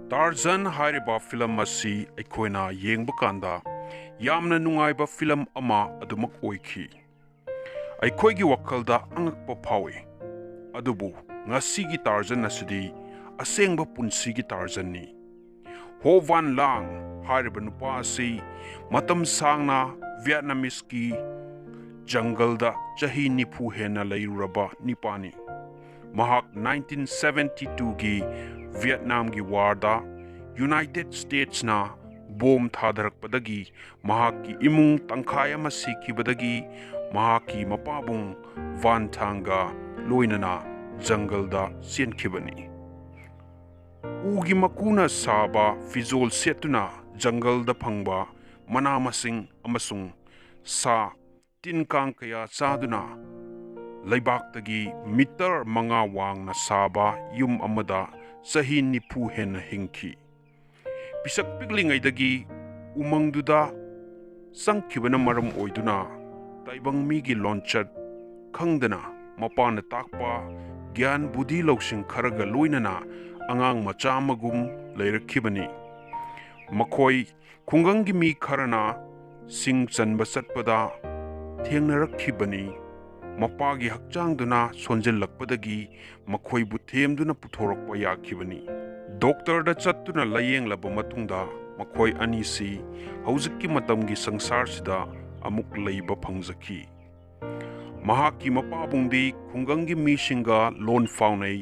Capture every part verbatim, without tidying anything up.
Tarzan ꯍꯥꯏꯔꯤꯕ film ꯑꯁꯤ ꯑꯩꯈꯣꯏꯅ ꯌꯦꯡꯕ ꯀꯥꯟꯗ ꯌꯥꯝꯅ ꯅꯨꯡꯉꯥꯏꯕ ꯐꯤꯂꯝ ꯑꯃ ꯑꯗꯨꯃꯛ ꯑꯣꯏꯈꯤ꯫ ꯑꯩꯈꯣꯏꯒꯤ ꯋꯥꯈꯜꯗ ꯑꯉꯛꯄ ꯐꯥꯎꯏ꯫ ꯑꯗꯨꯕꯨ ꯉꯁꯤꯒꯤ ꯇꯥꯔꯖꯟ ꯑꯁꯤꯗꯤ ꯑꯁꯦꯡꯕ ꯄꯨꯟꯁꯤꯒꯤ ꯇꯥꯔꯖꯟꯅꯤ꯫ ꯍꯣ ꯋꯥꯟ ꯂꯥꯡ ꯍꯥꯏꯔꯤꯕ ꯅꯨꯄꯥ ꯑꯁꯤ ꯃꯇꯝ ꯁꯥꯡꯅ ꯚꯤꯌꯦꯠꯅꯥꯃꯤꯁꯀꯤ ꯖꯪꯒꯜꯗ ꯆꯍꯤ ꯅꯤꯐꯨ ꯍꯦꯟꯅ ꯂꯩꯔꯨꯔꯕ ꯅꯤꯄꯥꯅꯤ꯫ ꯃꯍꯥꯛ ꯅꯥꯏꯟꯇꯤꯟ ꯁꯚꯦꯟꯇꯤ ꯇꯨꯒꯤ ꯚꯤꯌꯦꯠꯅꯥꯝꯒꯤ ꯋꯥꯔꯗ ꯌꯨꯅꯥꯏꯇꯦꯗ ꯁ꯭ꯇꯦꯠꯁꯅ ꯕꯣꯝ ꯊꯥꯗꯔꯛꯄꯗꯒꯤ ꯃꯍꯥꯛꯀꯤ ꯏꯃꯨꯡ ꯇꯪꯈꯥꯏ ꯑꯃ ꯁꯤꯈꯤꯕꯗꯒꯤ ꯃꯍꯥꯛꯀꯤ ꯃꯄꯥꯕꯨꯡ ꯚꯥꯟ ꯊꯥꯡꯒ ꯂꯣꯏꯅꯅ ꯖꯪꯒꯜꯗ ꯆꯦꯟꯈꯤꯕꯅꯤ꯫ ꯎꯒꯤ ꯃꯀꯨꯅ ꯁꯥꯕ ꯐꯤꯖꯣꯜ ꯁꯦꯠꯇꯨꯅ ꯖꯪꯒꯜꯗ ꯐꯪꯕ ꯃꯅꯥ ꯃꯁꯤꯡ ꯑꯃꯁꯨꯡ ꯁꯥ ꯇꯤꯟ ꯀꯥꯡ ꯀꯌꯥ ꯆꯥꯗꯨꯅ ꯂꯩꯕꯥꯛꯇꯒꯤ ꯃꯤꯇꯔ ꯃꯉꯥ ꯋꯥꯡꯅ ꯁꯥꯕ ꯌꯨꯝ ꯑꯃꯗ ꯆꯍꯤ ꯅꯤꯐꯨ ꯍꯦꯟꯅ ꯍꯤꯡꯈꯤ꯫ ꯄꯤꯁꯛ ꯄꯤꯛꯂꯤꯉꯩꯗꯒꯤ ꯎꯃꯪꯗꯨꯗ ꯆꯪꯈꯤꯕꯅ ꯃꯔꯝ ꯑꯣꯏꯗꯨꯅ ꯇꯥꯏꯕꯪ ꯃꯤꯒꯤ ꯂꯣꯟꯆꯠ ꯈꯪꯗꯅ ꯃꯄꯥꯅ ꯇꯥꯛꯄ ꯒ꯭ꯌꯥꯟ ꯕꯨꯙꯤ ꯂꯧꯁꯤꯡ ꯈꯔꯒ ꯂꯣꯏꯅꯅ ꯑꯉꯥꯡ ꯃꯆꯥ ꯑꯃꯒꯨꯝ ꯂꯩꯔꯛꯈꯤꯕꯅꯤ꯫ ꯃꯈꯣꯏ ꯈꯨꯡꯒꯪꯒꯤ ꯃꯤ ꯈꯔꯅ ꯁꯤꯡ ꯆꯟꯕ ꯆꯠꯄꯗ ꯊꯦꯡꯅꯔꯛꯈꯤꯕꯅꯤ꯫ ꯃꯄꯥꯒꯤ ꯍꯛꯆꯥꯡꯗꯨꯅ ꯁꯣꯟꯖꯤꯜꯂꯛꯄꯗꯒꯤ ꯃꯈꯣꯏꯕꯨ ꯊꯦꯝꯗꯨꯅ ꯄꯨꯊꯣꯔꯛꯄ ꯌꯥꯈꯤꯕꯅꯤ꯫ ꯗꯣꯛꯇꯔꯗ ꯆꯠꯇꯨꯅ ꯂꯥꯌꯦꯡꯂꯕ ꯃꯇꯨꯡꯗ ꯃꯈꯣꯏ ꯑꯅꯤꯁꯤ ꯍꯧꯖꯤꯛꯀꯤ ꯃꯇꯝꯒꯤ ꯁꯪꯁꯥꯔꯁꯤꯗ ꯑꯃꯨꯛ ꯂꯩꯕ ꯐꯪꯖꯈꯤ꯫ ꯃꯍꯥꯛꯀꯤ ꯃꯄꯥꯕꯨꯡꯗꯤ ꯈꯨꯡꯒꯪꯒꯤ ꯃꯤꯁꯤꯡꯒ ꯂꯣꯟ ꯐꯥꯎꯅꯩ,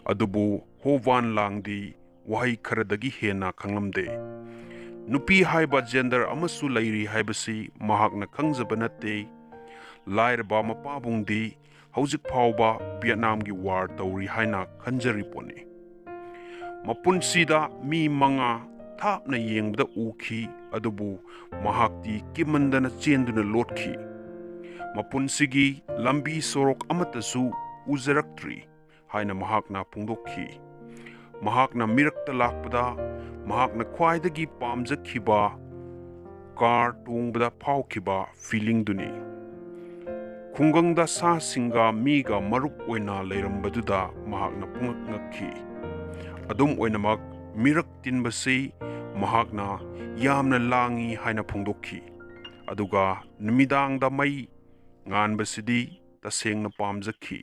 ꯑꯗꯨꯕꯨ ꯍꯣ ꯋꯥꯟ ꯂꯥꯡꯗꯤ ꯋꯥꯍꯩ ꯈꯔꯗꯒꯤ ꯍꯦꯟꯅ ꯈꯪꯂꯝꯗꯦ꯫ ꯅꯨꯄꯤ ꯍꯥꯏꯕ ꯖꯦꯟꯗꯔ ꯑꯃꯁꯨ ꯂꯩꯔꯤ ꯍꯥꯏꯕꯁꯤ ꯃꯍꯥꯛꯅ ꯈꯪꯖꯕ ꯅꯠꯇꯦ꯫ ꯂꯥꯏꯔꯕ ꯃꯄꯥꯕꯨꯡꯗꯤ ꯍꯧꯖꯤꯛ ꯐꯥꯎꯕ ꯚꯤꯌꯦꯠꯅꯥꯝꯒꯤ ꯋꯥꯔ ꯇꯧꯔꯤ ꯍꯥꯏꯅ ꯈꯟꯖꯔꯤ ꯄꯣꯠꯅꯤ꯫ ꯃꯄꯨꯟꯁꯤꯗ ꯃꯤ ꯃꯉꯥ ꯊꯥꯞꯅ ꯌꯦꯡꯕꯗ ꯎꯈꯤ, ꯑꯗꯨꯕꯨ ꯃꯍꯥꯛꯇꯤ ꯀꯤꯃꯟꯗꯅ ꯆꯦꯟꯗꯨꯅ ꯂꯣꯠꯈꯤ꯫ ꯃꯄꯨꯟꯁꯤꯒꯤ ꯂꯝꯕꯤ ꯁꯣꯔꯣꯛ ꯑꯃꯠꯇꯁꯨ ꯎꯖꯔꯛꯇ꯭ꯔꯤ ꯍꯥꯏꯅ ꯃꯍꯥꯛꯅ ꯐꯣꯡꯗꯣꯛꯈꯤ꯫ ꯃꯍꯥꯛꯅ ꯃꯤꯔꯛꯇ ꯂꯥꯛꯄꯗ ꯃꯍꯥꯛꯅ ꯈ꯭ꯋꯥꯏꯗꯒꯤ ꯄꯥꯝꯖꯈꯤꯕ ꯀꯥꯔ ꯇꯣꯡꯕꯗ ꯐꯥꯎꯈꯤꯕ ꯐꯤꯂꯤꯡꯗꯨꯅꯤ꯫ ꯈꯨꯡꯒꯪꯗ ꯁꯥꯁꯤꯡꯒ ꯃꯤꯒ ꯃꯔꯨꯞ ꯑꯣꯏꯅ ꯂꯩꯔꯝꯕꯗꯨꯗ ꯃꯍꯥꯛꯅ ꯄꯨꯡꯉꯛ ꯉꯛꯈꯤ꯫ ꯑꯗꯨꯝ ꯑꯣꯏꯅꯃꯛ, ꯃꯤꯔꯛ ꯇꯤꯟꯕꯁꯤ ꯃꯍꯥꯛꯅ ꯌꯥꯝꯅ ꯂꯥꯡꯏ ꯍꯥꯏꯅ ꯐꯣꯡꯗꯣꯛꯈꯤ꯫ ꯑꯗꯨꯒ ꯅꯨꯃꯤꯗꯥꯡꯗ ꯃꯩ ꯉꯥꯟꯕꯁꯤꯗꯤ ꯇꯁꯦꯡꯅ ꯄꯥꯝꯖꯈꯤ꯫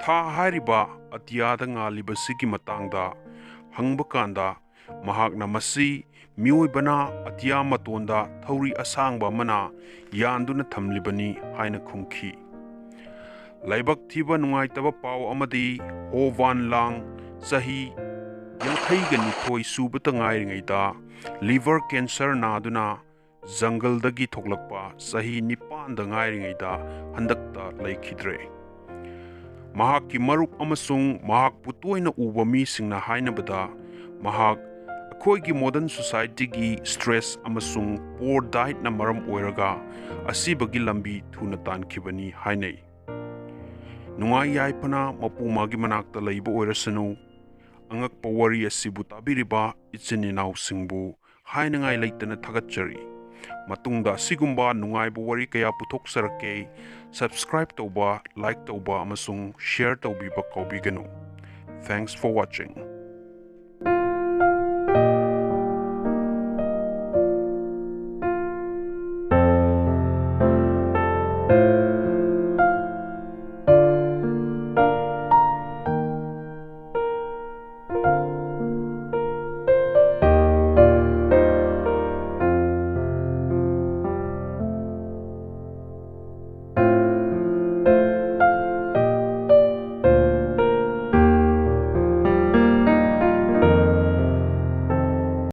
ꯊꯥ ꯍꯥꯏꯔꯤꯕ ꯑꯇꯤꯌꯥꯗ ꯉꯥꯜꯂꯤꯕꯁꯤꯒꯤ ꯃꯇꯥꯡꯗ ꯍꯪꯕ ꯀꯥꯟꯗ, ꯃꯍꯥꯛꯅ ꯃꯁꯤ ꯃꯤꯑꯣꯏꯕꯅ ꯑꯇꯤꯌꯥ ꯃꯇꯣꯟꯗ ꯊꯧꯔꯤ ꯑꯁꯥꯡꯕ ꯑꯃꯅ ꯌꯥꯟꯗꯨꯅ ꯊꯝꯂꯤꯕꯅꯤ ꯍꯥꯏꯅ ꯈꯨꯝꯈꯤ꯫ ꯂꯥꯏꯕꯛ ꯊꯤꯕ ꯅꯨꯡꯉꯥꯏꯇꯕ ꯄꯥꯎ ꯑꯃꯗꯤ, ꯍꯣ ꯋꯥꯟ ꯂꯥꯡ ꯆꯍꯤ ꯌꯥꯡꯈꯩꯒ ꯅꯤꯊꯣꯏ ꯁꯨꯕꯇ ꯉꯥꯏꯔꯤꯉꯩꯗ liver cancer ꯅꯥꯗꯨꯅ ꯖꯪꯒꯜꯗꯒꯤ ꯊꯣꯛꯂꯛꯄ ꯆꯍꯤ ꯅꯤꯄꯥꯟꯗ ꯉꯥꯏꯔꯤꯉꯩꯗ ꯍꯟꯗꯛꯇ ꯂꯩꯈꯤꯗ꯭ꯔꯦ꯫ ꯃꯍꯥꯛꯀꯤ ꯃꯔꯨꯞ ꯑꯃꯁꯨꯡ ꯃꯍꯥꯛꯄꯨ ꯇꯣꯏꯅ ꯎꯕ ꯃꯤꯁꯤꯡꯅ ꯍꯥꯏꯅꯕꯗ, ꯃꯍꯥꯛ ꯑꯩꯈꯣꯏꯒꯤ modern society ꯒꯤ stress ꯑꯃꯁꯨꯡ poor diet ꯅ ꯃꯔꯝ ꯑꯣꯏꯔꯒ ꯑꯁꯤꯕꯒꯤ ꯂꯝꯕꯤ ꯊꯨꯅ ꯇꯥꯟꯈꯤꯕꯅꯤ ꯍꯥꯏꯅꯩ꯫ ꯅꯨꯡꯉꯥꯏ ꯌꯥꯏꯐꯅ ꯃꯄꯨ ꯃꯥꯒꯤ ꯃꯅꯥꯛꯇ ꯂꯩꯕ ꯑꯣꯏꯔꯁꯅꯨ, ꯑꯉꯛꯄ ꯋꯥꯔꯤ ꯑꯁꯤꯕꯨ ꯇꯥꯕꯤꯔꯤꯕ ꯏꯆꯤꯟ ꯏꯅꯥꯎꯁꯤꯡꯕꯨ ꯍꯥꯏꯅꯉꯥꯏ ꯂꯩꯇꯅ ꯊꯥꯒꯠꯆꯔꯤ꯫ ꯃꯇꯨꯡꯗ ꯑꯁꯤꯒꯨꯝꯕ ꯅꯨꯡꯉꯥꯏꯕ ꯋꯥꯔꯤ ꯀꯌꯥ ꯄꯨꯊꯣꯛꯆꯔꯛꯀꯦ꯫ Subscribe ꯇꯧꯕ, like ꯇꯧꯕ ꯑꯃꯁꯨꯡ share ꯇꯧꯕꯤꯕ ꯀꯥꯎꯕꯤꯒꯅꯨ꯫ Thanks for watching.